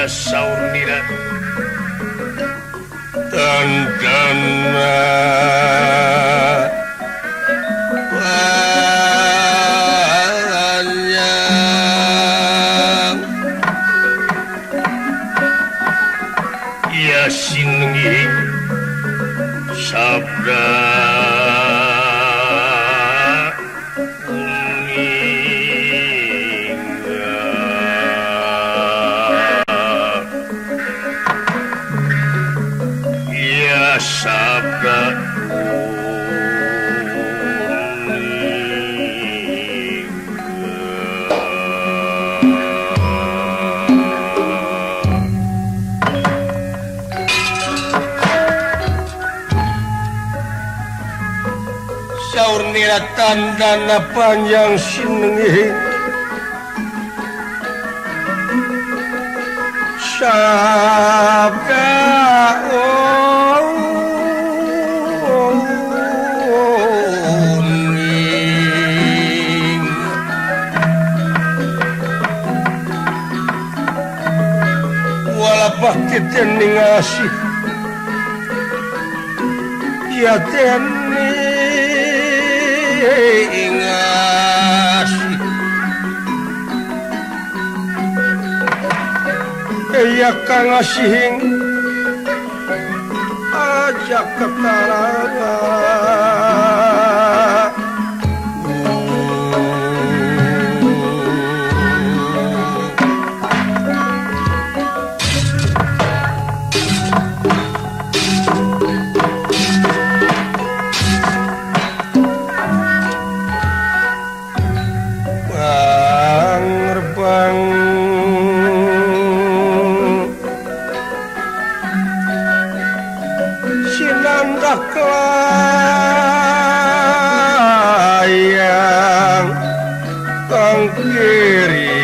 Ya saur nira tandana panjang ya sinengi sabda sabda saur nira tandana panjang sinengi sabda bakti tening asih ya tening asih ya kang asihing aja ketaranga. Layang kang kiri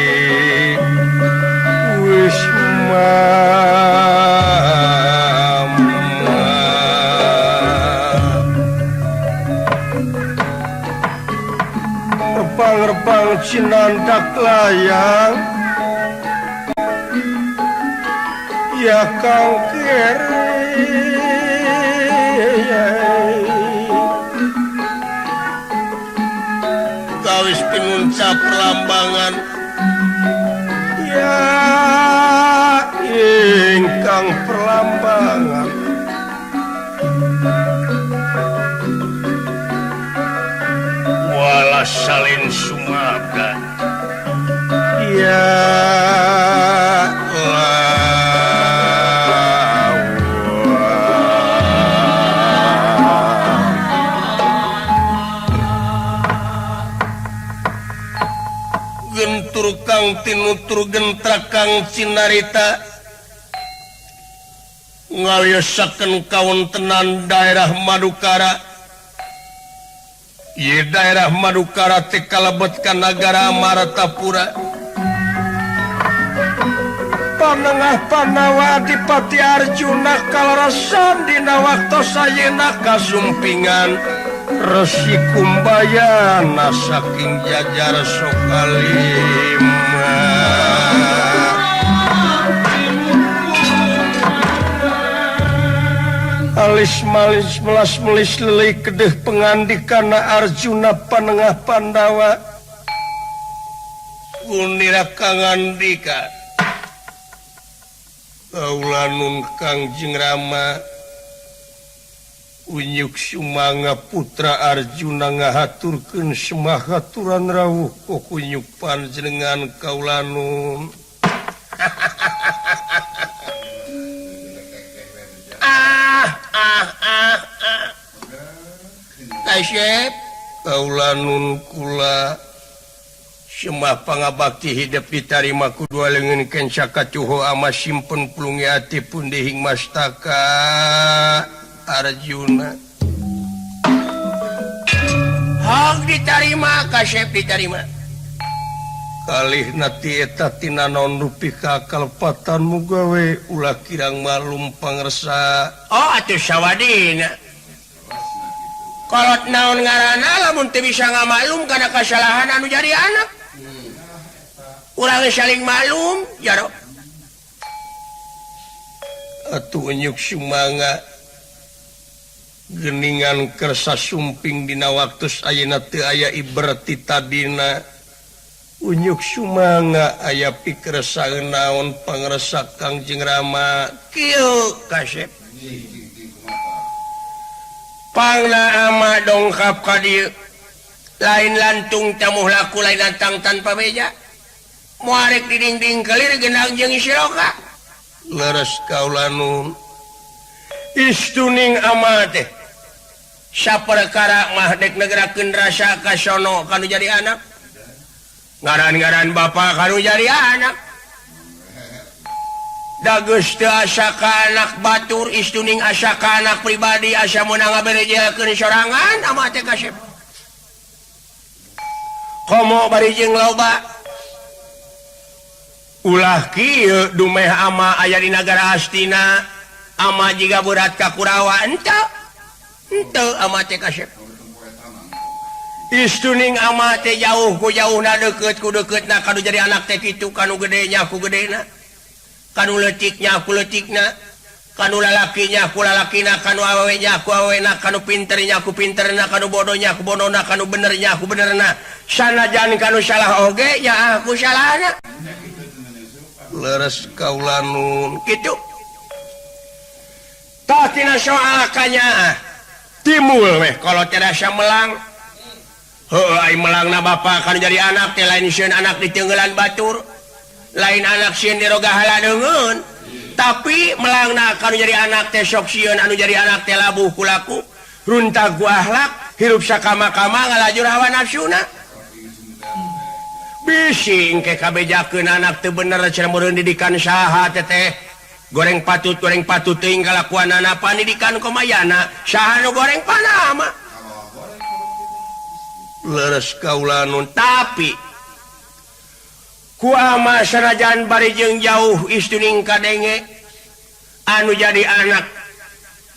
wis mama rebang-rebang cinandak layang ya kang kiri kawis pinguncap perlambangan ya ingkang perlambangan wala salin sumabda ya gentur kang tinutur gentrak kang cinarita ngawiyosaken kawontenan daerah Madukara. Ieu daerah Madukara teh kalebet ka nagara Martapura. Panengah Pandawa Adipati Arjuna kalarasan dina waktos ayeuna kasumpingan Resi Kumbayana saking jajar Sokalima. Alis malis melas melis lelik kedeh pengandikana Arjuna panengah Pandawa Gunira kangandika kaulanun Kangjeng Rama Unyuk sumanga putra Arjuna ngahaturkeun semahaturan rawuh kunyuk panjenengan kaulanun. Kasep kaulanun kula semah pangabakti hidup ditarima ku dua leungeun kenca kacuho ama simpen pulungi ati pundihing mastaka Arjuna. Hak ditarima kasep ditarima. Kalih nati eta tina naon rupi ka kalepatan mugawe ulah kirang malum pangersa. Oh atuh sawadina. Kolot naon ngaranna lamun teu bisa ngamaklum kana kasalahan anu jadi anak. Urang saling maklum jaro. Atuh unyuk sumangga geningan kersa sumping dina waktu ayeuna teu aya iberti tadina unyuk sumangga aya pikersa naon pangresa Kangjeng Rama kieu kasep pangna ama dongkap ka dieu lain lantung tamuh laku lain lantang tanpa beja moarek di dinding kelir genang jeung siroka leres kaula nun istuning ama teh saperkara mah dek negerakeun rasa ka sono kanu jadi anak ngaran-ngaran bapa kanu jadi anak da geus teu asa ka anak batur istuning asa ka anak pribadi asa meunang ngaberejelkeun sorangan ama teh kasep komo bari jeung loba ulah kieu dumeh ama aya di nagara Astina ama jiga berat ka Kurawa henteu henteu ama teh kasep istuning ama teh jauh ku jauhna deukeut ku deukeutna kanu jadi anak teh kitu kanu gede nya ku gedena kanu leutiknya ku leutikna kanu lalakinya ku lalakina kanu awewe nya ku awewena kanu pinternya ku pinterna kanu bodohnya ku bodona kanu benernya ku benerna sanajan kanu salah oge nya aku salahna leres kaula nun kitu tah tina soal kanyaah timbul weh kalau terasa melang heueuh ai melangna bapa kan jadi anak teh lain sieun anak ditenggelan batur lain anak sieun diroga haladeungeun tapi melangna kan jadi anak teh sok sieun anu jadi anak teh labuh ku laku runtah ku akhlak hirup sakama-kama ngalajur hawa nafsuna bising ke kabejakeun anak teu bener cenah meureun didikan saha teteh goreng patut teuing kalakuanana pandidikan komayana saha nu goreng panama leres kaula nun tapi ku ama sanajan bari jeung jauh istuning kadenge anu jadi anak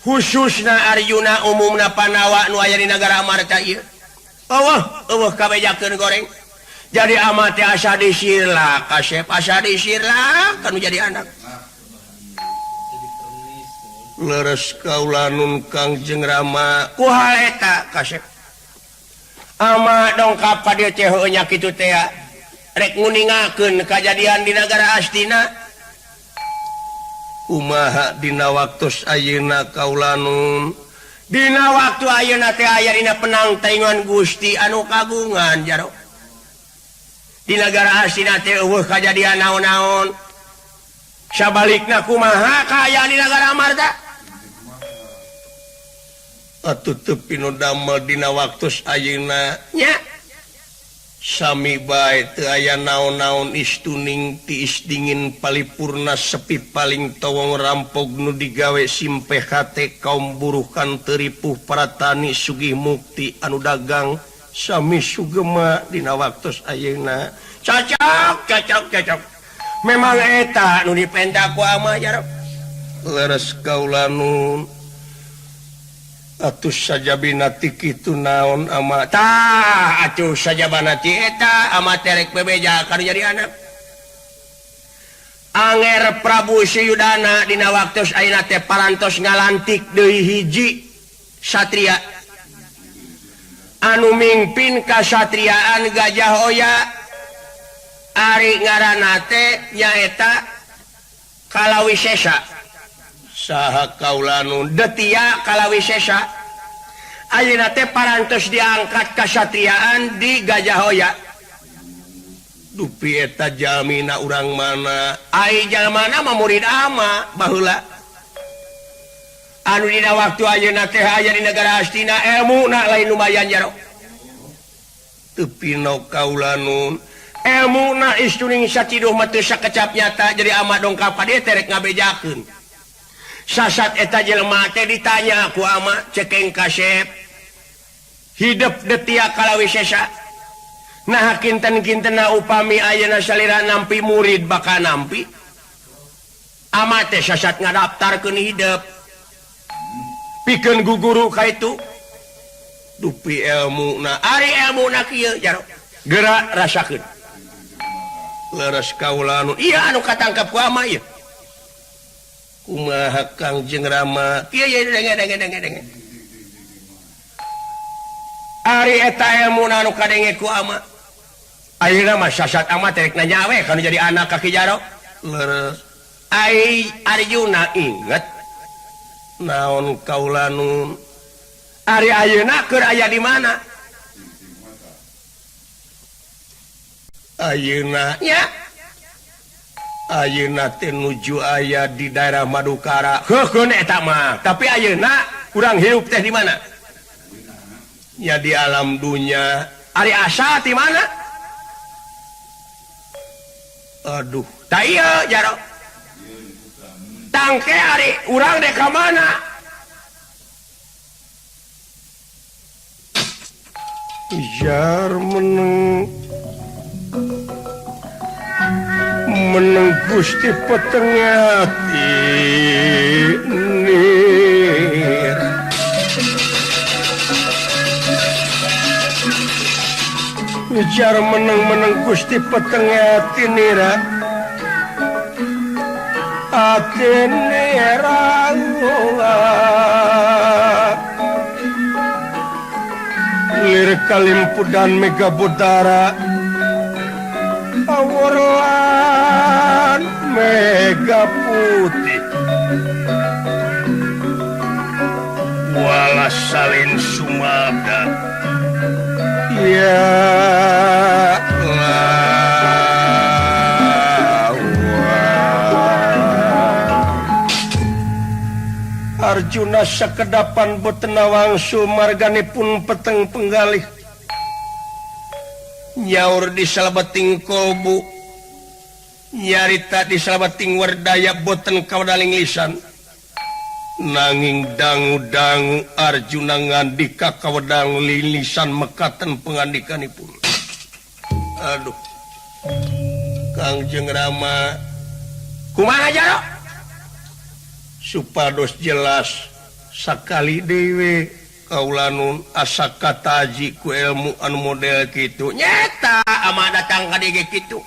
khususna Arjuna umumna Pandawa nu aya di nagara Amarta ieu eueuh eueuh kabejakeun goreng jadi ama teh asa disirla kasep asa disirla kanu jadi anak leres kaula nun Kangjeng Rama ku hal eta kasep ama dongkap ka dieu teh heueuh nya kitu teh rek nguningakeun kajadian di nagara Astina kumaha dina waktu ayeuna kaula nun dina waktu ayeuna teh aya dina penangtengan Gusti anu kagungan jaro di nagara Astina teh eueuh kajadian naon-naon sabalikna kumaha kaayaan di nagara Amarta atuh teu pinu damel dina waktu ayeuna nya sami bae teu aya naon-naon istuning tiis dingin palipurna sepi paling towong rampog nu digawe simpeh hate kaum buruh kan teu ripuh para tani sugih mukti anu dagang sami sugema dina waktu ayeuna cocok cocok cocok memang eta nu dipenta ku ama jarok leres kaula nun atuh sajabina ti kitu naon ama tah atuh sajabana ti eta ama terek bebeja kanu jadi anak Anger Prabu Suyudana dina waktu ayeuna teh parantos ngalantik deui hiji satria anu mingpin kasatriaan Gajah Oya ari ngaranna teh nyaeta Kalawisesa saha kaula nun detia Kalawisesa ayeuna teh parantos diangkat kasatriaan di Gajah Oya dupi eta jalmina urang mana ai jalmana mah murid ama baheula anu dina waktu ayeuna teh aya di negara Astina elmuna lain lumayan jaro teu pino kaula nun elmuna istuning saciduh mah teu sakecap nyata jadi ama dongkap ka dieu teh rek ngabejakeun sasat eta jelema teh ditanya ku ama cekeng kasep hidup detia Kalawisesa nah kinten-kintena upami ayeuna salira nampi murid bakal nampi ama teh sasat ngadaftarkeun hidup pikeun guguru ka itu dupi elmuna ari elmuna kieu jaro gerak rasakeun leres kaula nu ieu anu katangkep ku ama ieu Kumaha Kangjeng Rama kieu ye denge. Ari eta ilmu anu kadenge ku ama. Ayeuna mah sasat ama teh rek nanya we kana jadi anak ka Ki Jaro. Leres. Ai Arjuna inget naon kaula nun. Ari ayeuna keur aya di mana? Ayeuna nya. Ayeuna teh nuju aya di daerah Madukara. Heukeun eta mah. Tapi ayeuna urang hirup teh di mana? Nya di alam dunya. Ari asa di mana? Aduh, tah ieu Jaro. Tangke ari urang dek ka mana? Jar meneng meneng Gusti peteng ati nir. Jar meneng-meneng Gusti peteng ati nira. Ati nira. Lir kalimpudan mega budara aworlan mega putih walas salin sumabda ya Arjuna sakedapan boten wangsul marganipun peteng penggalih nyaur di salebeting kolbu nyarita di salebeting werdaya boten kawadaling lisan nanging dangu-dangu Arjuna ngandika kawedang lilisan mekaten pengandikanipun. Aduh Kangjeng Rama kumaha Jaro supados jelas sakali dewe kaula nun asa kataji ku ilmu anu model kitu nyeta ama datang ka dieu kitu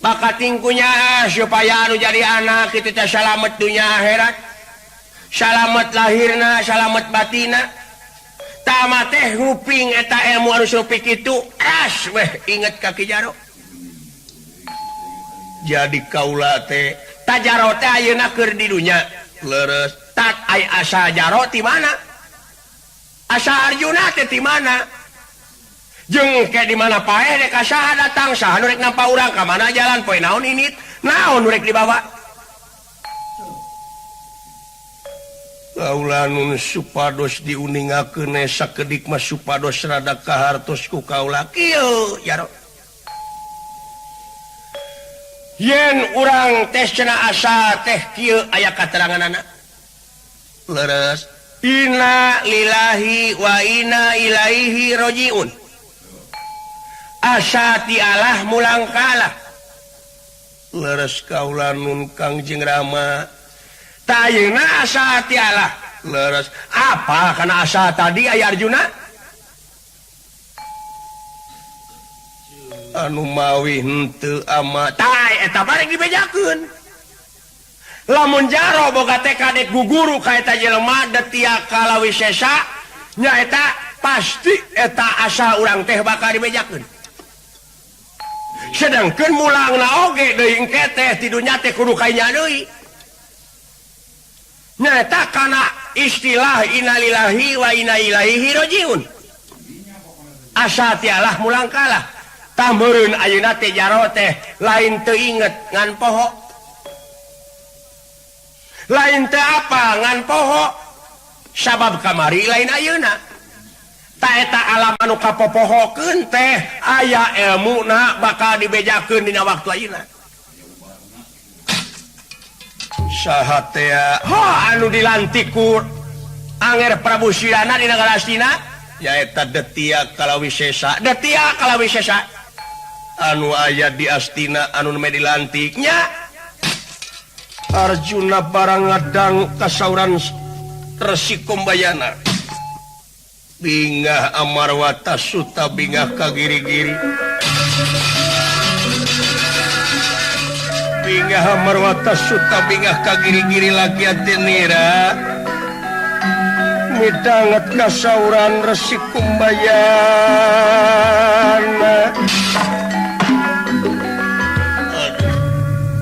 bakat tingkunya supaya anu jadi anak kitu teh salamet dunya akhirat salamet lahirna salamet batina tama teh nguping eta ilmu anu supi kitu ras weh inget ka Ki Jaro jadi kaula teh tajaro teh ayeuna keur di dunya leres tak ai asa jaro ti mana asa Arjuna teh ti mana jeung ke di mana paeh rek ka saha datang saha nu rek nampa urang ka mana jalan poe naon init naon nu rek dibawa kaula nun supados diuningakeun sakedik mah supados rada kahartos ku kaula kieu jaro yen urang teh cenah asa teh kieu aya kateranganana leres inna lillahi wa inna ilaihi rajiun asa ti Allah mulang kalah leres kaula nun Kangjeng Rama ta ayeuna asa ti Allah leres apa kana asa tadi aya Arjuna anu mawi henteu ama tae eta bareng dibejakeun lamun jaro boga tekad dek guguru ka eta jelema detia kalawisesa nyaeta pasti eta asa urang teh bakal dibejakeun sedangkeun mulangna oge deui engke teh ti dunya teh kudu kainya deui nyaeta kana istilah innalillahi wa inna ilaihi rajiun asa ti Allah mulang kalah tameureun ayeuna teh jaro teh lain teu inget ngan poho lain teu apa ngan poho sabab kamari lain ayeuna ta eta alam anu kapopohokeun teh aya elmuna bakal dibejakeun dina waktu ayeuna saha teh anu dilantik ku Anger Prabu Sirana di nagara Astina nyaeta Detia Kalawisesa Detia Kalawisesa anu aya di Astina anu nu dilantiknya Arjuna barang ngadang kasauran Resi Kumbayana bingah Amarwata Suta bingah ka giri-giri Bingah marwata suta bingah ka giri-giri laki nira midanget kasauran Resi Kumbayana. Aduh,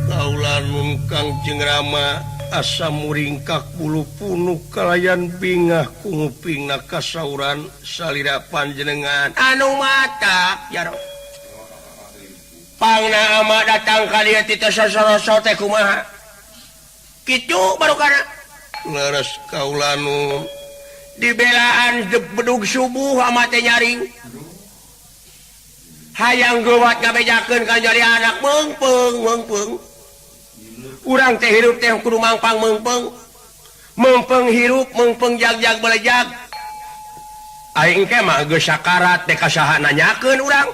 kaula nun Kangjeng Rama asa muringkak bulu punuk kalayan bingah kungupingna kasauran salira panjenengan anu mata ya Rob. Pangna ama datang ka dieu ti teh sosoroso teh kumaha kitu baru kana leres kaula nu dibelaan bedug subuh ama teh nyaring hayang geuwat ngabejakeun ka jadi anak meungpeung meungpeung urang teh hirup teh kudu mangpang meungpeung meungpeung hirup meungpeung jag-jag belejag aing ke mah geus sakarat teh ka saha nanyakeun urang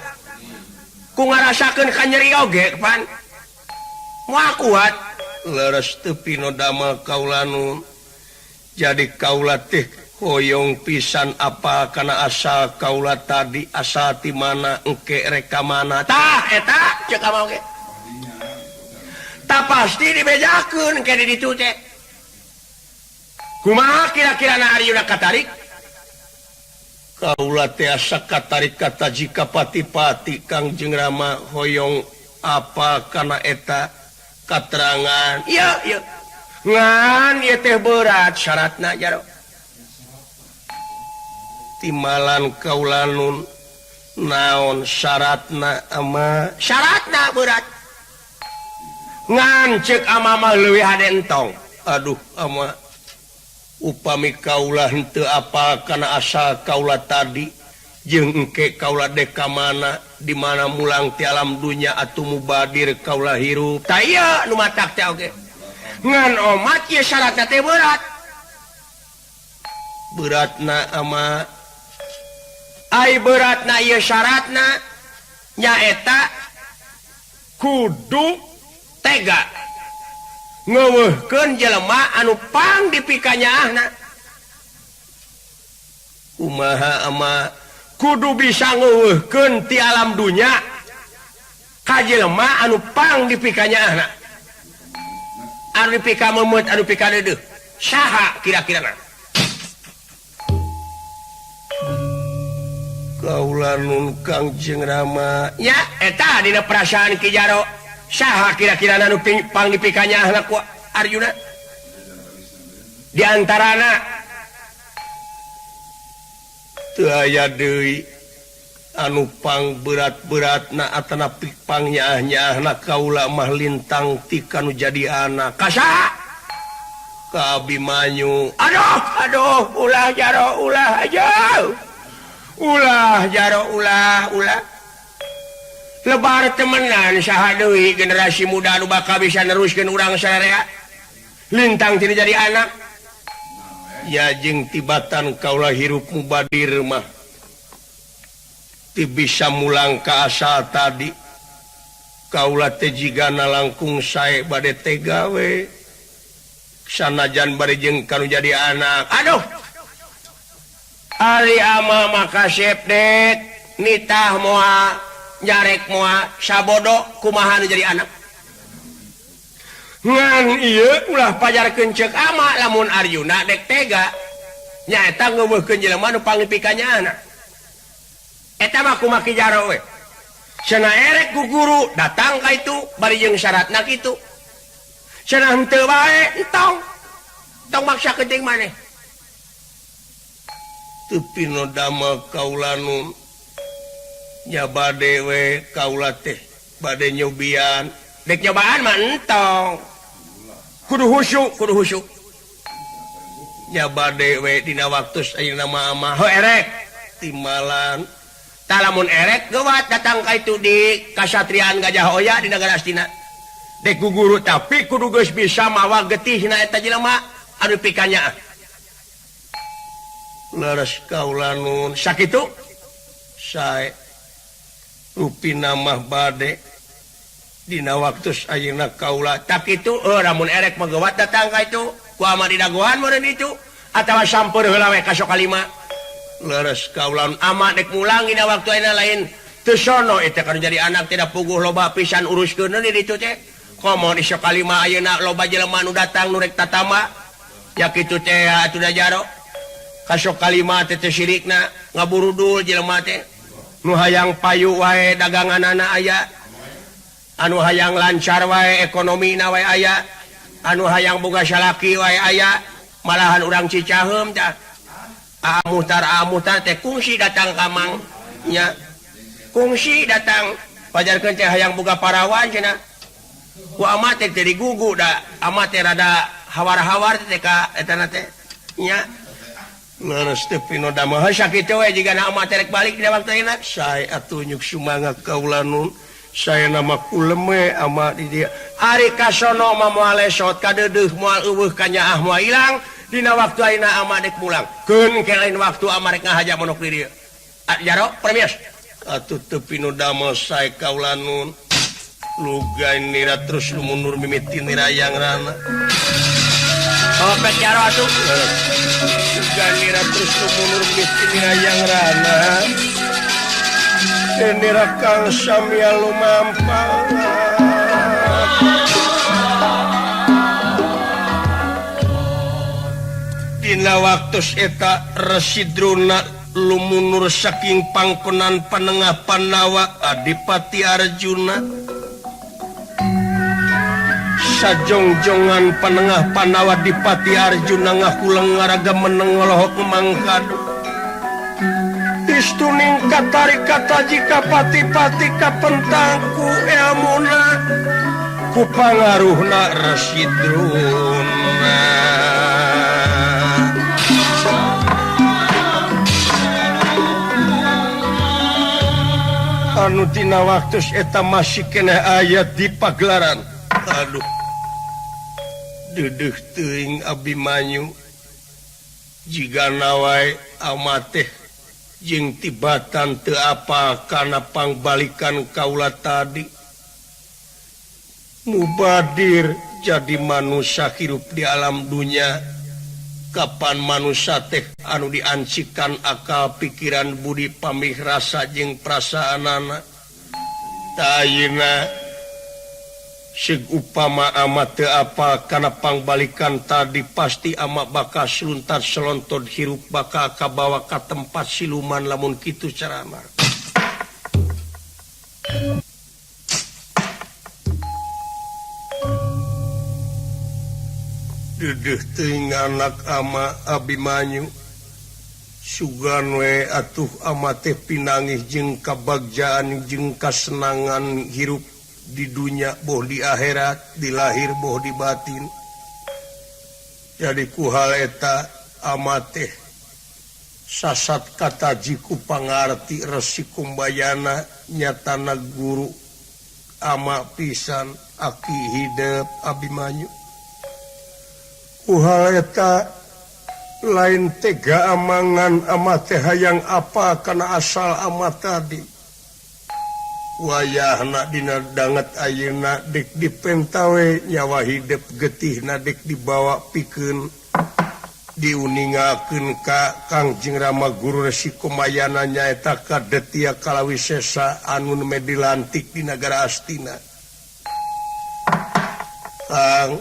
ku ngarasakeun ka nyeri oge pan moal kuat leres teu pinodama kaula nu jadi kaula teh hoyong pisan apa kana asal kaula tadi asal ti mana engke rek ka mana tah eta ceuk ama oge tah pasti dibejakeun ke di ditu teh kumaha kira-kira na Aryuna katarik kaula teh asa katarik kata jika pati-pati Kangjeng Rama hoyong apa kana eta katerangan iya iya ngan ieu teh berat syaratna jaro timalan kaula nun naon syaratna ama syaratna berat ngan ceuk ama mah leuwih hade entong aduh ama upami kaula henteu apal kana asal kaula tadi jeung engke kaula dek ka mana di mana mulang ti alam dunya atuh mubadir kaula hirup tah ieu nu matak teh oge ngan omat ieu syaratna teh berat beratna ama ai beratna ieu syaratna nyaeta kudu tega ngeuweuhkeun jelema anu pang dipikanyaahna kumaha ama kudu bisa ngeuweuhkeun ti alam dunya ka jelema anu pang dipikanyaahna anu dipika meumeut anu pika deudeuh saha kira-kirana kaula nun Kangjeng Rama nya eta dina perasaan Ki Jaro saha kira-kira anu pang dipikanyaahna ku Arjuna di antarana teu aya deui anu pang berat-beratna atana pang nyaah-nyaahna kaula mah lintang ti kanu jadi anak ka saha ka Abimanyu aduh aduh ulah Jaro ulah aja ulah Jaro ulah ulah lebar temenan saha deui generasi muda anu bakal bisa neruskeun urang sararea lintang tina jadi anak ya jeung tibatan kaula hirup mubadir mah ti bisa mulang ka asal tadi kaula teh jigana langkung sae bade tega we sanajan bari jeung kanu jadi anak aduh ari ama maka kasep dek nitah moal nyarek moal sabodo kumaha nu jadi anak ngan ieu ulah pajarkeun ceuk ama lamun Arjuna dek tega nyaeta ngeuweuhkeun jelema nu pangpikanyaahna eta mah kumaha Ki Jaro we cenah erek ku guru datang ka itu bari jeung syaratna kitu cenah henteu bae entong tong maksa geuting maneh teu pinodama kaula nun nya bade we kaula teh bade nyobian dek nyobaan mah entong kudu husyuk kudu husyuk nya bade we dina waktu ayeuna mah ama heuh erek timalan tah lamun erek geuwat datang ka itu di kasatriaan Gajah Oya di Nagara Astina dek ku guru tapi kudu geus bisa mawa getihna eta jelema anu pikanyaah leres kaula nun sakitu sae rupina mah bade dina waktu ayeuna kaula tak kitu lamun erek mah geuwat datang ka itu ku ama didagoan meureun itu atawa sampeur heula we ka Sokalima leres kaula ama dek mulang dina waktu ayeuna lain teu sono eta kana jadi anak tidak puguh loba pisan uruskeun di ditu teh Komo di Sokalima ayeuna loba jelema nu datang nu rek tatama. Ya kitu teh atuh da jaro. Ka Sokalima teh teu sirikna ngaburudul jelema teh. Nu hayang payu wae daganganana aya. Anu hayang lancar wae ekonomina wae aya. Anu hayang boga salaki wae aya. Malahan urang Cicaheum tah. Amutar teh kungsi datang ka Mang nya. Kungsi datang pajarkeun teh hayang boga parawan cenah. Ku ama teh teu digugu da ama teh rada hawar-hawar teh ka eta na teh nya. Leres teh pino damel heuh sakitu we jigana ama teh rek balik dina waktu ayeuna. Sae atuh nyuk sumangga kaula nun. Saya nama kuleme ama di dia. Ari kasono mah moal lesot kadeudeuh moal eueuh kanyaah moal ilang dina waktu ayeuna ama dek pulang. Keun ke lain waktu ama rek ngahaja monok di dieu. Jaro permios. Atuh teu pinu damel sae kaula nun. Lugai nira terus lumunur mimiti nirayang rana. Opet jaro atuh. Lugai nira terus lumunur mimiti nirayang rana. Nira kang samya lumampang. Dina waktu eta Resi Drona lumunur saking pangkonan panengah Pandawa Adipati Arjuna. Sajongjongan panengah Pandawa Adipati Arjuna ngahulang ngaraga meneng ngalohok mangkadu. Istuning katarik kata jika pati-pati kapentangku elmuna ku pangaruhna Resi Drona. Anu dina waktu eta masih keneh aya di pagelaran. Aduh, deudeuh teuing Abimanyu jigana wae amateh jeung tibatan teu apa kana pangbalikan kaula tadi. Mubadir jadi manusia hirup di alam dunya. Kapan manusia teh anu diancikan akal pikiran budi pamih rasa jeung perasaanana. Tayina sig upama amat teu apa kana pangbalikan tadi pasti amak bakal seluntar selontot hirup bakal kabawa ka tempat siluman lamun kitu carana. Deudeuh teuing anak ama Abimanyu sugan we atuh ama teh pinangih jeung kabagjaan jeung kasenangan hirup di dunya boh di akhirat di lahir boh di batin. Jadi ku hal eta ama teh sasat kata jiku pangarti Resi Kumbayana nyatana guru ama pisan aki hidep Abimanyu. Ku hal eta lain tega amangan ama teh hayang apa kana asal ama tadi. Wayahna dina danget ayeuna dek dipentawe nyawa hidep getihna dek dibawa pikeun diuningakeun ka Kangjeng Rama Guru Resi Kumayana nyaeta ka Detia Kalawisesa anu nembe dilantik di nagara Astina. Kang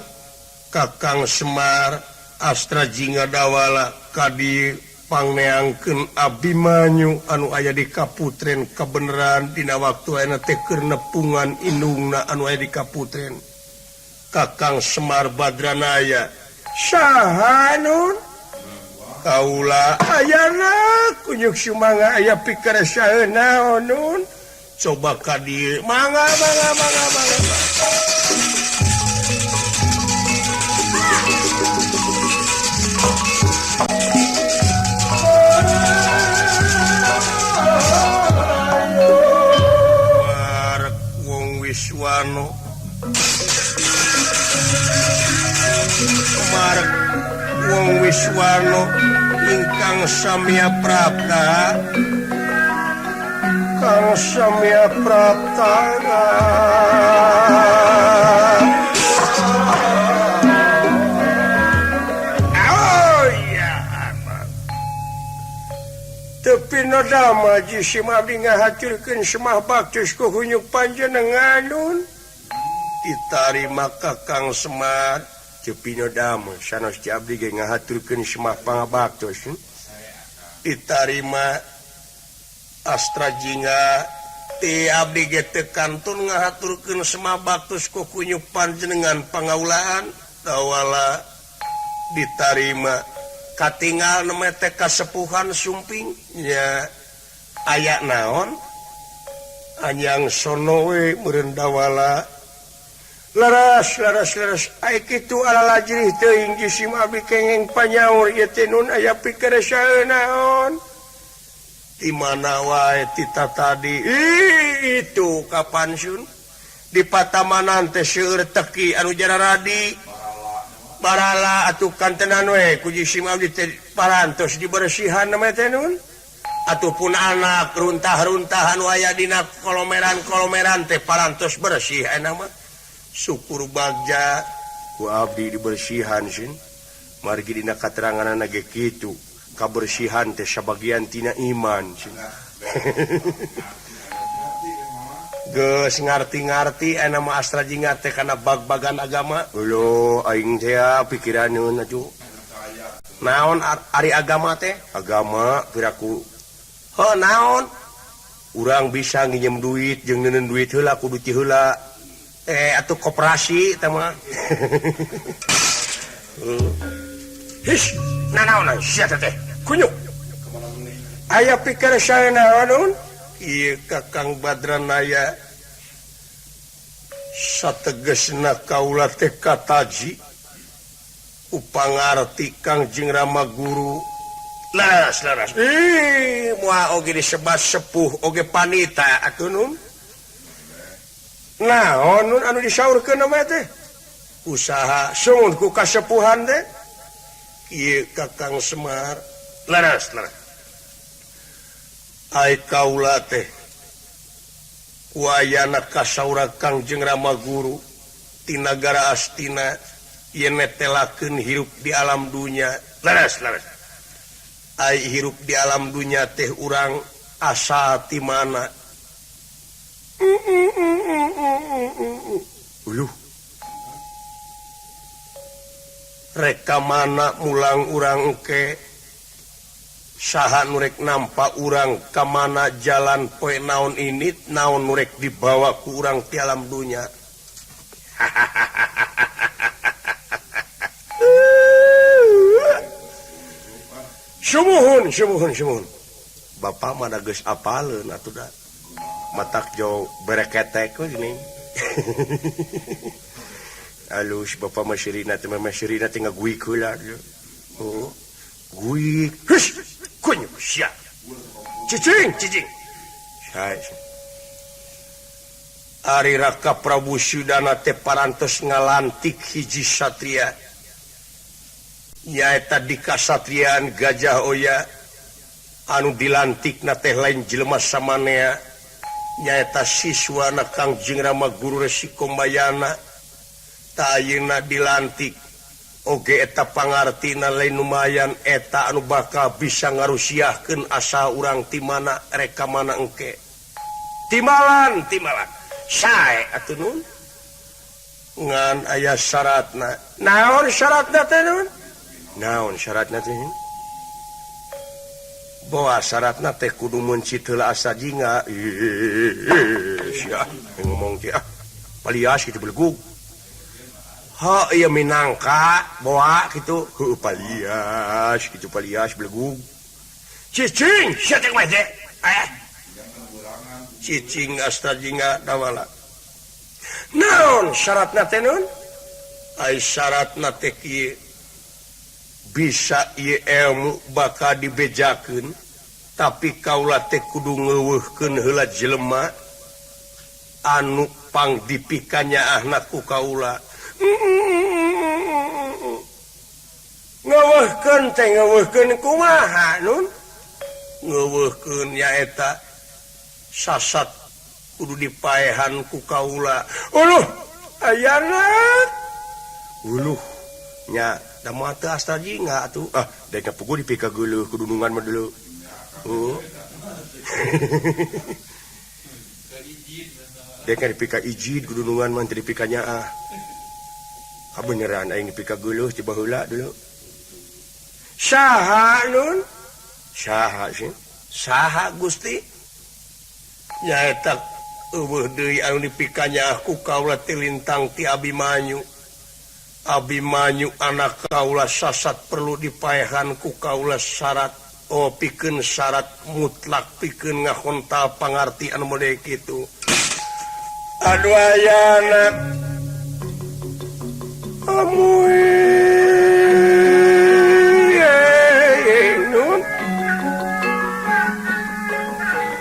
Kakang Semar Astra Jingga Dawala kadi pangneangkeun Abimanyu anu aya di Kaputren kabeneran dina waktu ayeuna teh keur nepungan indungna anu aya di Kaputren. Kakang Semar Badranaya saha nun kaula ayana kunyuk sumangga aya pikeresaeun naon nun coba ka dieu mangga mangga mangga mangga. Wiswano Marek wong Wiswano ingkang samya prapta kang samya prapta. Oh iya Tepi nodama jisim abdi ngahaturkeun semah baktos ku hunyuk panjenengan nun. Ditarima Kakang Semar Cepino dam sanos ti abdi ge ngahaturkeun semah pangabaktos. Ditarima Astra Jingga ti abdi ge teu kantun ngahaturkeun semah baktos ku kunyu panjenengan pangaulaan dawala ditarima katingal neme teh kasepuhan sumping nya aya naon anyang sono we meureun dawala laras laras laras ai kitu ala lajrih teuing jisim abdi kenging panyaur ieu teh nun aya pikeresaeun naon di mana wae tita tadi itu kapan sun di patamanan teh seueur teki anu jararadi barala atuh kantenan we ku jisim abdi teh parantos dibersihan mah teh nun ataupun anak runtah-runtahan aya dina kolomeran-kolomeran teh parantos bersih enak mah syukur bagja ku abdi dibersihan sin margi dina kateranganna ge kitu kabersihan teh sabagian tina iman sin geus ngarti-ngarti enak mah Astra Jingga teh kana bag-bagan agama lho aing teh pikiraneun atuh naon ari agama teh agama piraku oh naon urang bisa nginjem duit jeung neuneun duit heula kudu ti heula atuh koperasi teh mah his nanaonan sia teh kunyuk aya pikir saya naon ieu Kakang Badranaya sategesna kaula teh kataji upangarti Kangjeng Rama Guru laras laras ih moal oge disebat sepuh oge panita atuh nun naon nun anu disaurkeun mah teh usaha sungguh ku kasepuhan teh ieu Kakang Semar laras laras ai kaula teh wayana kasaura Kangjeng Rama Guru ti nagara Astina yen netelakeun hirup di alam dunya laras laras ai hirup di alam dunya teh urang asa ti mana uluh rek ka mana mulang urang engke saha nu rek nampa urang ka mana jalan poe naon ini naon nu rek dibawa ku urang ti alam dunya sumuhun sumuhun sumuhun bapak mah da geus apaleun atuh da matak jauh bereketek we geuning alus bapak mah sirina teh mah sirina teh ngaguik heula oh guik hus kunyuk sia cicing cicing sae ari Raka Prabu Sudana teh parantos ngalantik hiji satria nyaeta di kasatriaan Gajah Oya anu dilantikna teh lain jelema samanea nyaeta siswana Kangjeng Rama Guru Resi Kombayana ta ayeuna dilantik oge eta pangartina lain lumayan eta anu bakal bisa ngarusiahkeun asa urang ti mana rek ka mana engke timalan timalan sae atuh nun ngan aya syaratna naon syaratna teh nun naon syaratna teh bawa syaratna teh kudu mencit heula Asa Jingga ih sia ngomong teh ah palias kitu belegug ha ieu minangka boa kitu heuh palias kitu palias belegug cicing sia teh mah teh cicing Astra Jingga dawala naon syaratna teh nun ai syaratna teh kieu bisa ieu ilmu bakal dibejakeun tapi kaula teh kudu ngeuweuhkeun heula jelema anu pangdipikanyaahna ku kaula ngeuweuhkeun teh ngeuweuhkeun kumaha nun ngeuweuhkeun nyaeta sasat kudu dipaehan ku kaula uluh ayana uluh nya da moal teu Astra Jingga atuh ah dek puguh dipikageuleuh ku dunungan mah deuleu oh Dek dipika ijid gudunungan mah teu dipika nyaah. Kabeneran aing dipika geuleuh ti baheula dulu. Saha nun? Saha sih? Saha Gusti? Nyaeta eueuh deui anu dipika nyaah ku kaula ti lintang ti Abimanyu. Abimanyu anak kaula sasat perlu dipaehan ku kaula syarat oh pikeun syarat mutlak pikeun ngahontal pangarti anu model kitu. Aduh aya anak amuing nun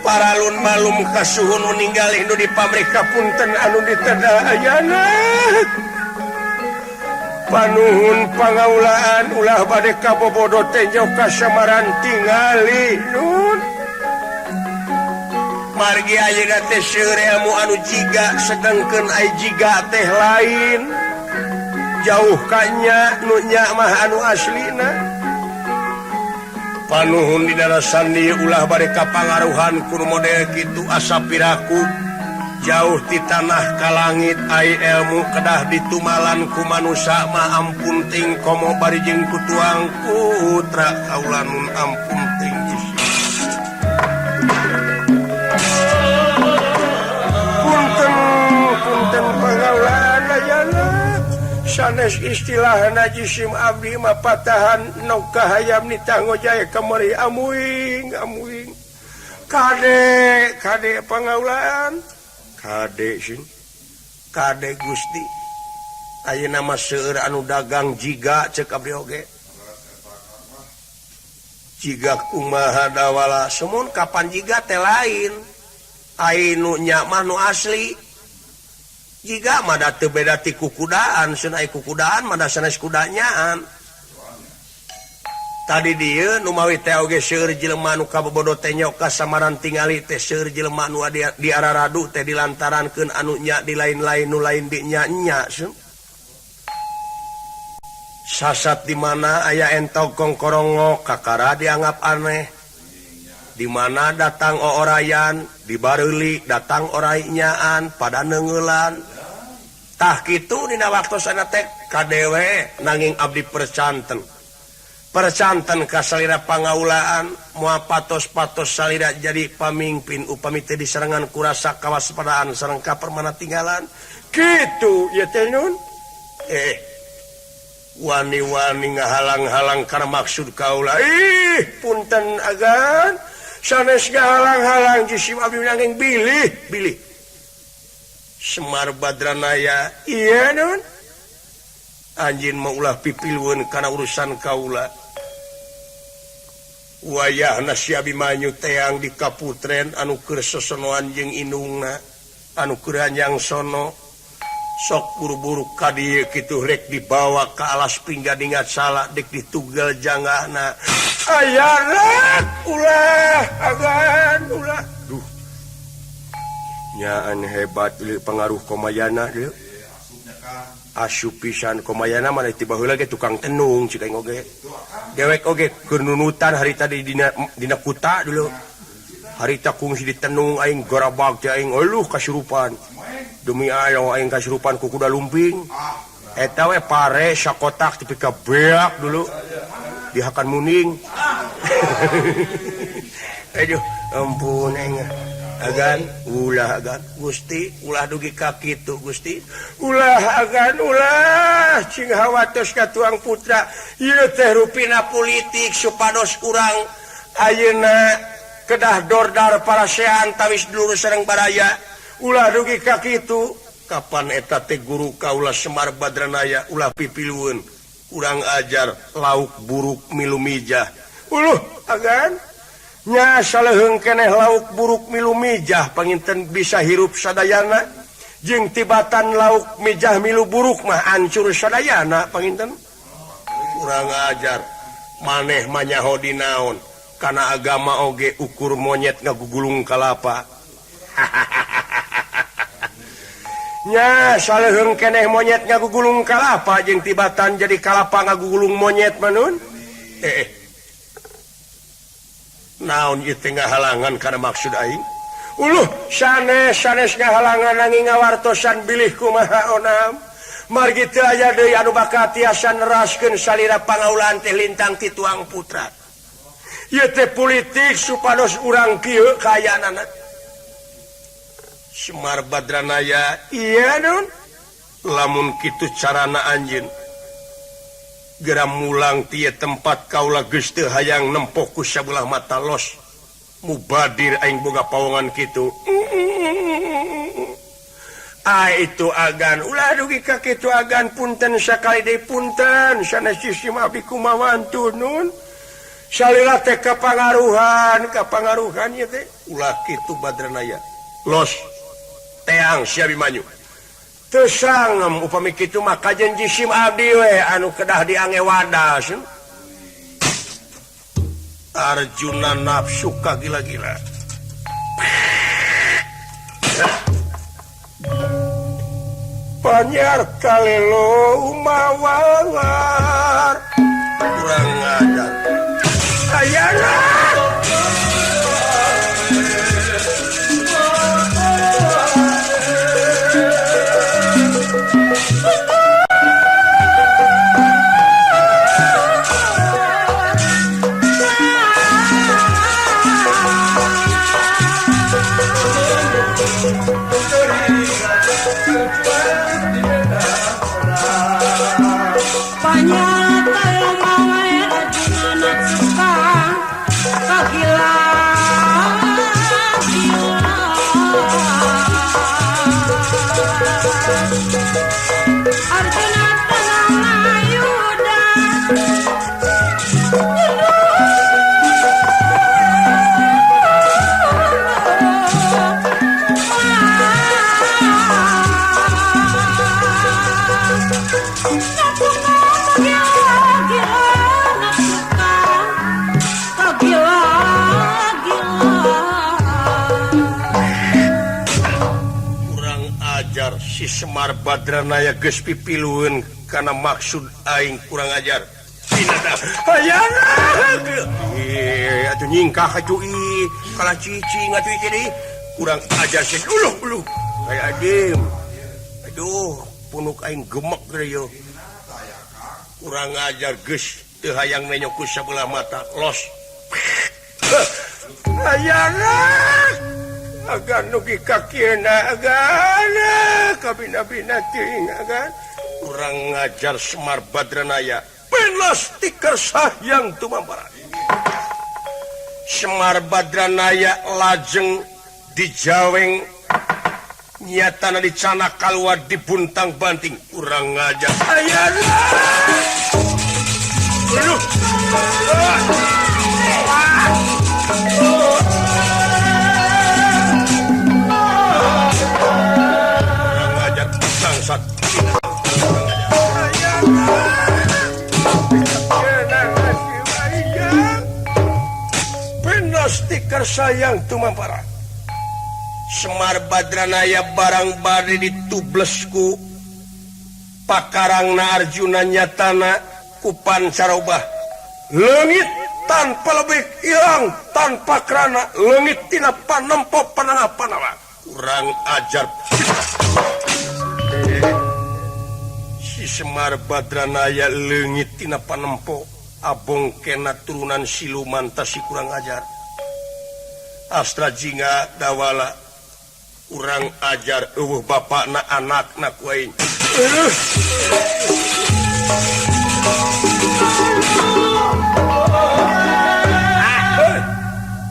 paralun malum kasuhun nu ninggalih nu di pamrih kapunten anu diteda ayana panuhun pangaulaan ulah bade kabobodo tenjo kasamaran tingali nun margi ayeuna teh seueur ilmu anu jiga sedengkeun ai jiga teh lain jauh kanya nu nya mah anu aslina panuhun di sandi ulah bade kapangaruhan ku model kitu asa piraku jauh ti tanah ka langit ai ilmu kedah ditumalan ku manusa mah ampun ting komo bari jeung ku tuang putra kaula nun ampun ting punten punten pangaulaan ayana sanes istilahna jisim abdi mah patahan nok kahayam nitah ngojay kamari amuing amuing kade kade pangaulaan kade sing kade Gusti ayeuna mah seueur anu dagang jiga cek abdi oge jiga kumaha dawala sumun kapan jiga teh lain ai nu nya mah nu asli jiga mah da teu beda ti kukudaan sun ai kukudaan mah da sanes kudanyaan tadi dieu nu mawi teh oge seueur jelema nu kabobodo teh nyok kasamaran tingali teh seueur jelema nu di araradu teh dilantarankeun anu nya di lain-lain nu lain di nya-nya sun sasat di mana aya entog kongkorongo kakara dianggap aneh di mana datang oorayan dibareuli datang orainyaan pada neunggeulan tah kitu dina waktosana teh kadewe nanging abdi percanten percanten ka salira pangaulaan moal patos-patos salira jadi pamingpin upami teh diserangan ku rasa kawaspadaan sareng kapermana tinggalan kitu ieu teh nun wani-wani ngahalang-halang karena maksud kaula ih punten agan sanes ngahalang-halang jisim abdi nanging bilih bilih Semar Badranaya iya nun anjeun mah ulah pipilueun kana urusan kaula wayahna si Abimanyu teang di kaputren anu keur sosonoan jeung indungna anu keur hanjang sono sok buru-buru ka dieu kitu rek dibawa ka alas pinggadingat salah dek ditugel janggahna aya rek ulah agan ulah duh nyaan hebat leuh pengaruh komayana leuh asup pisan komayana mah ti baheula ge tukang tenung cik aing oge dewek oge keur nunutan harita di dina kuta dulu harita kungsi ditenung aing garabag teh aing euluh kasurupan demi Allah aing kasurupan ku kuda lumping eta we pare sakotak tepi ka beak dulu dihakan muning aduh ampun aing agan ulah agan Gusti ulah dugi ka kitu Gusti ulah agan ulah cing hawatos ka tuang putra ieu teh rupina politik supados urang ayeuna kedah dordar parasean tawis dulur sareng baraya ulah dugi ka kitu kapan eta teh guru kaula Semar Badranaya ulah pipilueun urang ajar lauk buruk milu mijah uluh agan nya saleuheung keneh lauk buruk milu mijah panginten bisa hirup sadayana jeung tibatan lauk mijah milu buruk mah hancur sadayana panginten urang ajar maneh mah nyaho dinaon kana agama oge ukur monyet ngagugulung kalapa nya saleuheung keneh monyet ngagugulung kalapa jeung tibatan jadi kalapa ngagugulung monyet manun naon ieu teh ngahalangan kana maksud aing Uluh sanes sanes ngahalangan nanging ngawartosan bilih kumaha onam. Margi teu aya deui anu bakal tiasa neraskeun salira pangaulaan teh lintang ti tuang putra. Ieu teh politik supados urang kieu kaayaanana. Semar Badranaya iya nun. Lamun kitu carana anjeun. Geura mulang ti tempat kaula geus teu hayang nempo ku sabelah mata los. Mubadir aing boga pawongan kitu. Ah itu agan ulah dugi ka kitu agan punten sakali deui punten sanes sisi abdi kumaha nun. Salila teh kapangaruhan kapangaruhan ieu teh ulah kitu Badranaya. Los teang si Abimanyu. Teu sangem upami kitu mah kajen jisim abdi we anu kedah diange wadas. Arjuna nafsu kagila-gila. Panyar kalelo mawar kurang ajar. Ayana si Semar Badranaya geus pipilueun kana maksud aing kurang ajar. Hayana atuh nyingkah atuh ih kalah cicing atuh ieu deui kurang ajar sih uluh uluh aya adim. Aduh punuk aing gemek ieu. Kurang ajar geus teu hayang menyo ku sabelah mata los. Hayana agan nugi kakieuna agan kabina-bina teuing agan kurang ngajar Semar Badranaya penos tikar sahyang tumampara. Semar Badranaya lajeng dijaweng nyatana dicanak kaluar dibuntang banting kurang ngajar ayana. Aduh. Stiker sayang tumampara. Semar Badranaya barang bari ditublesku pakarangna Arjuna nyatana ku pancarobah leungit tanpa lebih hilang tanpa kerana leungit tina panempo panangah panawa kurang ajar. Si Semar Badranaya leungit tina panempo abong kena turunan siluman tasi kurang ajar. Astra Jingga Dawala kurang ajar eueuh bapakna anakna ku aing.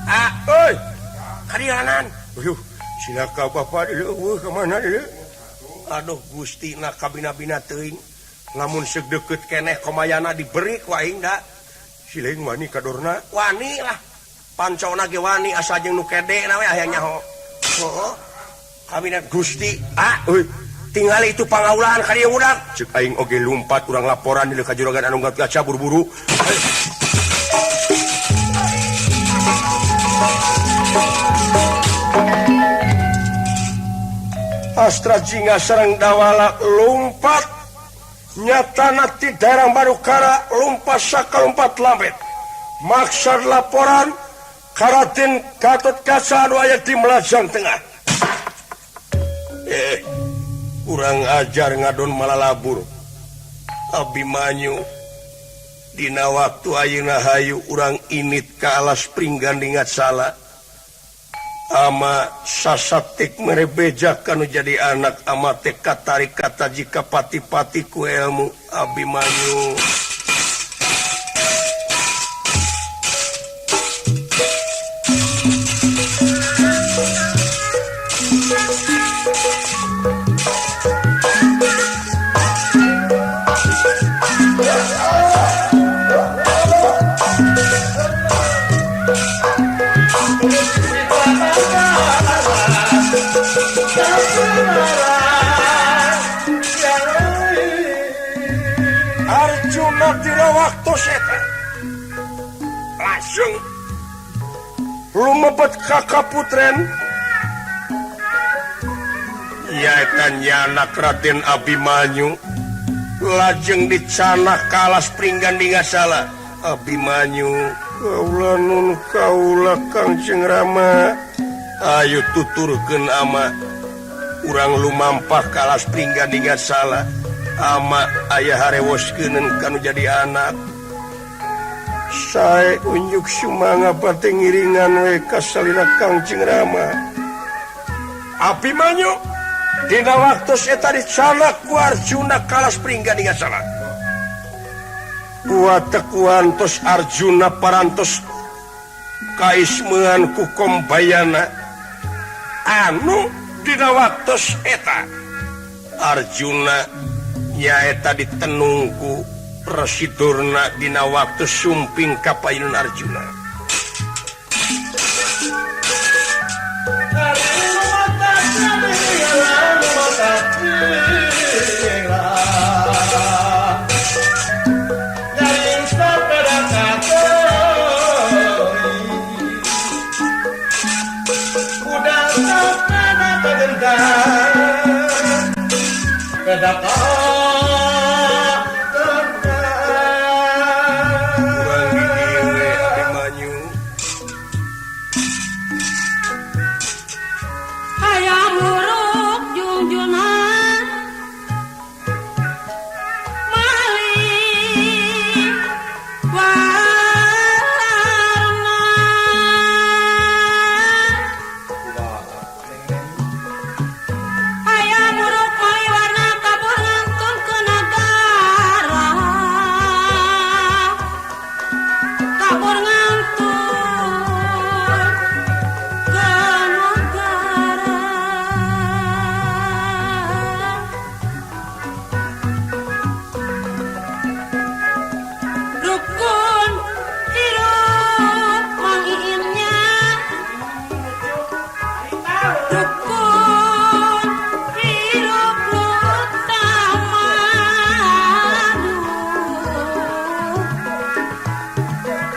Ah, kadianan. Aduh, silaka bapak eueuh ka mana deui? Aduh Gusti na kabina-bina teuing. Lamun seuk deukeut keneh komayana diberi ku aing da. Sileung wani kadorna. Wani lah. Pancona ge wani asa jeung nu kede na we aya nyaho. Heuh. Kabina Gusti, ah euy. Tingali itu pangaulaan ka dieu budak. Ceuk aing oge lumpat urang laporan di ka juragan anu gaca buru-buru. Astra Jingga sareng Dawala lumpat nyatana ti daerah Barukara lumpat sakalumpat lambet. Maksad laporan Ka Raden Gatotkaca anu aya di Melajang Tengah. Kurang ajar ngadon malalabur. Abimanyu dina waktu ayeuna hayu urang init ka alas Pringgandingat sala. Ama sasatik mere beja kanu jadi anak ama teh katarik kata jika pati-pati ku ilmu Abimanyu. Arjuna dina waktu eta langsung lumebet ka kaputren nyaeta nyanak Raden Abimanyu lajeng dicanak ka alas Pringgandingasala. Abimanyu kaula nun kaula Kangjeng Rama ayo tuturkeun ama urang lumampah ka alas Pringgandingasala. Ama aya harewoskeun kanu jadi anak sae unjuk sumanga bade ngiringan we ka salira Kangjeng Rama. Abimanyu dina waktu eta dicanak ku Arjuna ka alas Pringgandingasala. Kuatekuan tos Arjuna parantos kaismean ku Kombayana anu dina waktu eta Arjuna nyaeta ditenungku Resi Durna dina waktu sumping ka payun Arjuna.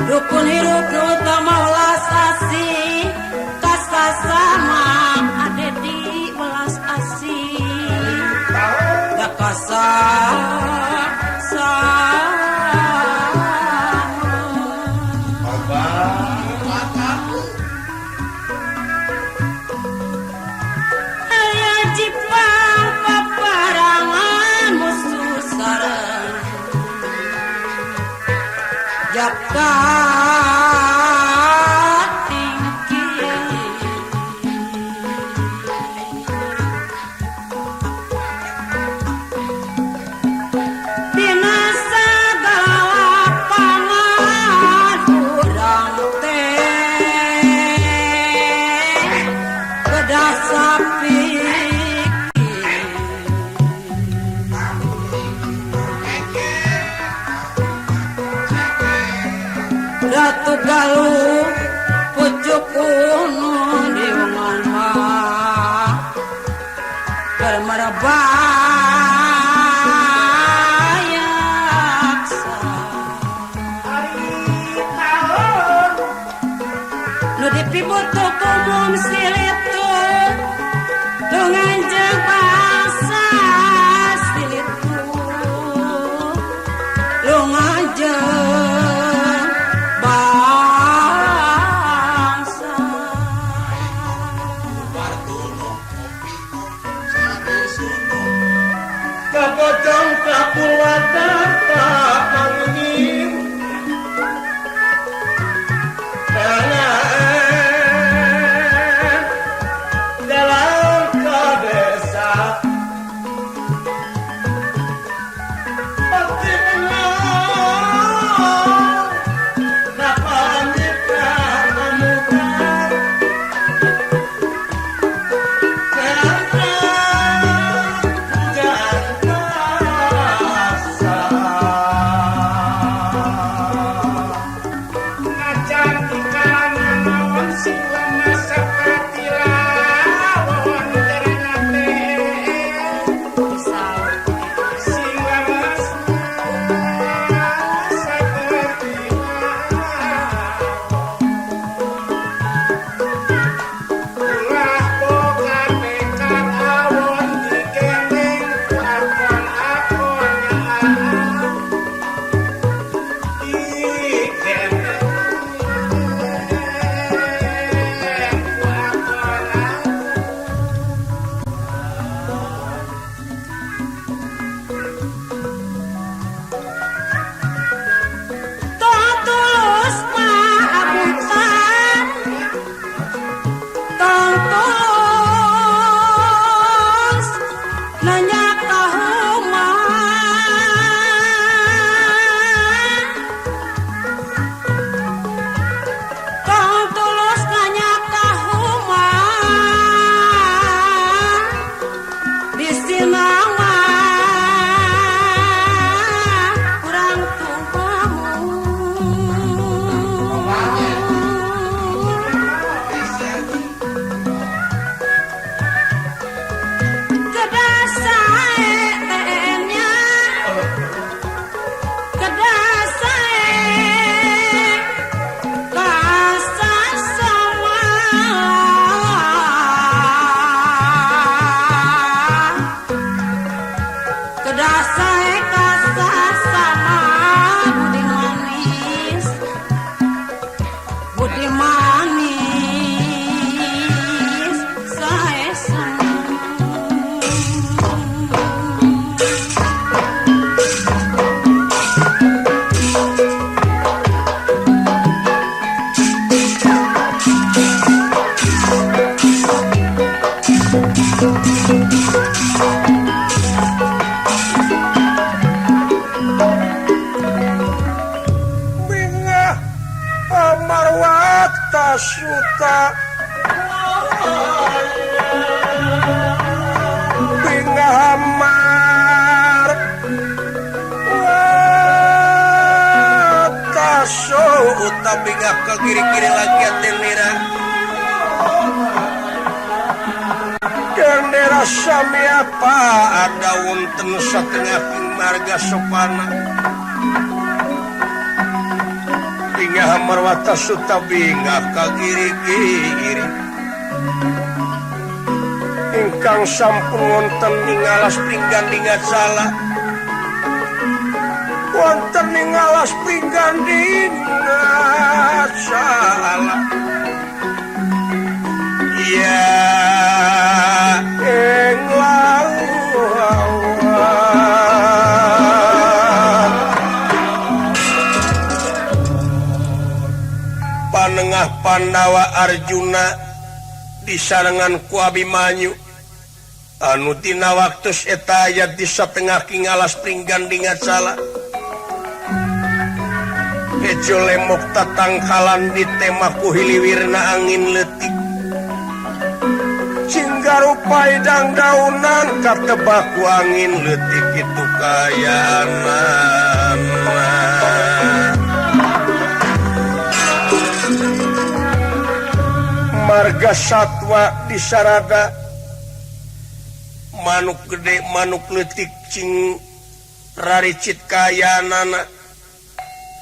Rukun hirup nu tama welas asih kasasama ade di welas asih da kasasama aya Jepang paparangan musuh sareng Jaka Ratu Galuh pucuk gunung di Ungan mah keur merebak yaksa nu dipibutuh umum silitu nu nganjeng bangsa silitu lu nganjeng bangsa. Suta bingah amar wata bingah ke kiri-kiri lagi tenera tenera sami apa ada wonten satengah marga sopana bingah marwata suta bingah ka kiri-kiri ingkang sampun wonten ing alas pringgan salah wonten ing alas pringgan salah ya ing panengah Pandawa Arjuna disarengan ku Abimanyu anu dina waktus eta aya di satengah king alas pringgan salah hejo lemok tatangkalan ditema ku hiliwirna angin leutik cinggarupai dangdaunan katebak ku angin leutik kitu kayanan. Marga satwa disarada manuk gede manuk leutik cing raricit kayanana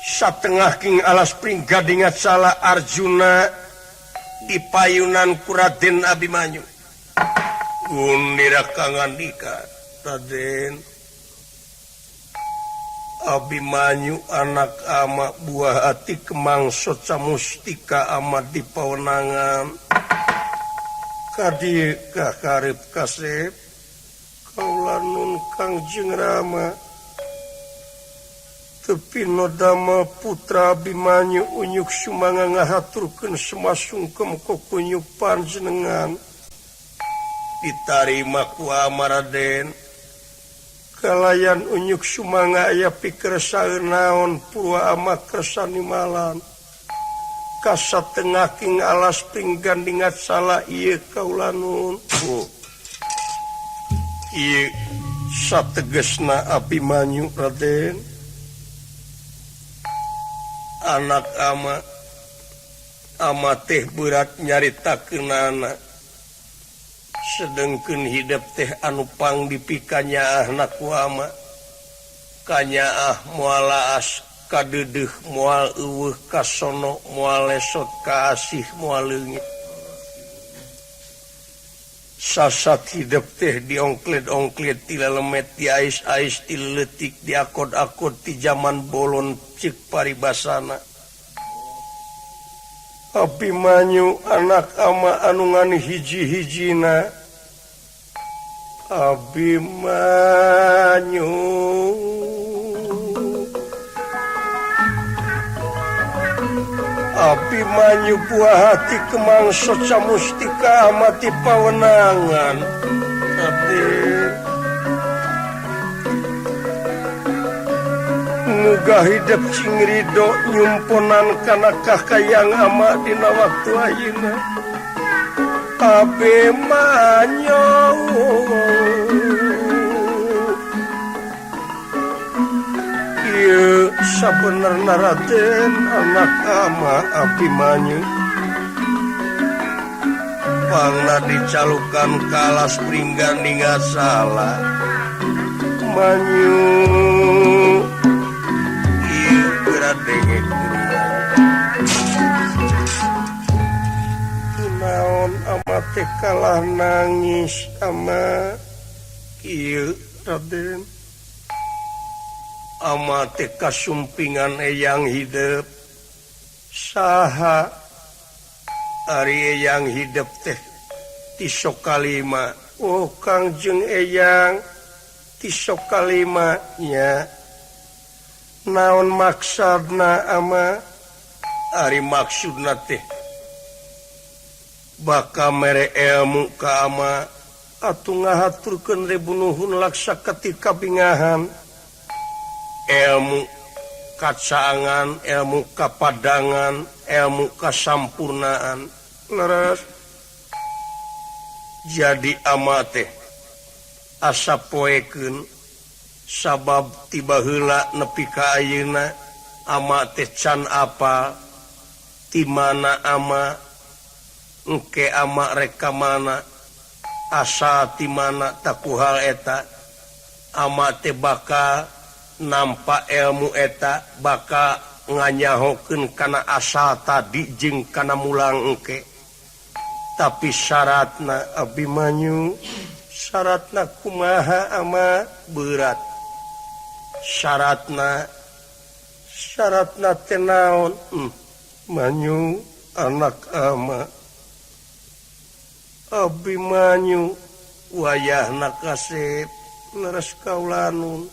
satengah king alas pringgadingat salah Arjuna di payunan ku Raden Abimanyu gundira kangandika Raden Abimanyu anak ama buah hati kemang soca mustika amat di pawenangan kadi kakarip kasep kaula nun Kangjeng Rama Tepi nodama putra Abimanyu Unyuk Sumanga ngahaturkeun semasungkem ku kunyuk panjenengan. Ditarima ku ama Raden. Kalayan Unyuk Sumanga aya pikersaan naon purwa ama kersa nimalan. Kasatengaking alas pringgandingat salah ieu kaula nun. Oh. Ieu sategesna Abimanyu Raden. Anak ama ama teh berat nyaritakeunana sedengkeun hidep teh anu pang dipikanyaahna ku ama kanyaah moal laas kadeudeuh moal eueuh kasono moal lesot kaasih moal leungit sasat hidep teh diongklet-ongklet ti lelemet di ais-ais ti leutik diakod-akod ti jaman bolon cik paribasana. Abimanyu anak ama anu ngan hiji-hijina. Abimanyu Abimanyu buah hati kemang soca mustika amati pawenangan. Raden muga hidep cing ridho nyumponan kana kakayang ama dina waktu ayeuna. Abimanyu ieu sabenerna Raden anak ama Abimanyu pangna dicalukan ka alas pringgandingat salah manyu. Naon ama teh kalah nangis ama ieu Raden ama teh kasumpingan eyang hidep saha ari eyang hidep teh ti Sokalima. Oh Kangjeng eyang ti Sokalima nya. Naon maksudna ama ari maksudna teh baka mere ilmu ka ama atuh ngahaturkeun rebunuhun laksa ketika bingahan ilmu kacaangan ilmu kapadangan ilmu kasampurnaan leres. Jadi ama teh asa poekeun sabab tiba heula nepi ka ayeuna ama teh can apa ti mana ama engke ama rek ka mana asa ti mana takuhal eta ama teh bakal nampak ilmu eta bakal nganyahokeun kana asal tadi jeung kana mulang engke. Tapi syaratna Abimanyu syaratna kumaha ama berat syaratna syaratna teh naon. Manyu anak ama Abimanyu wayahna kasep leres kaulanun.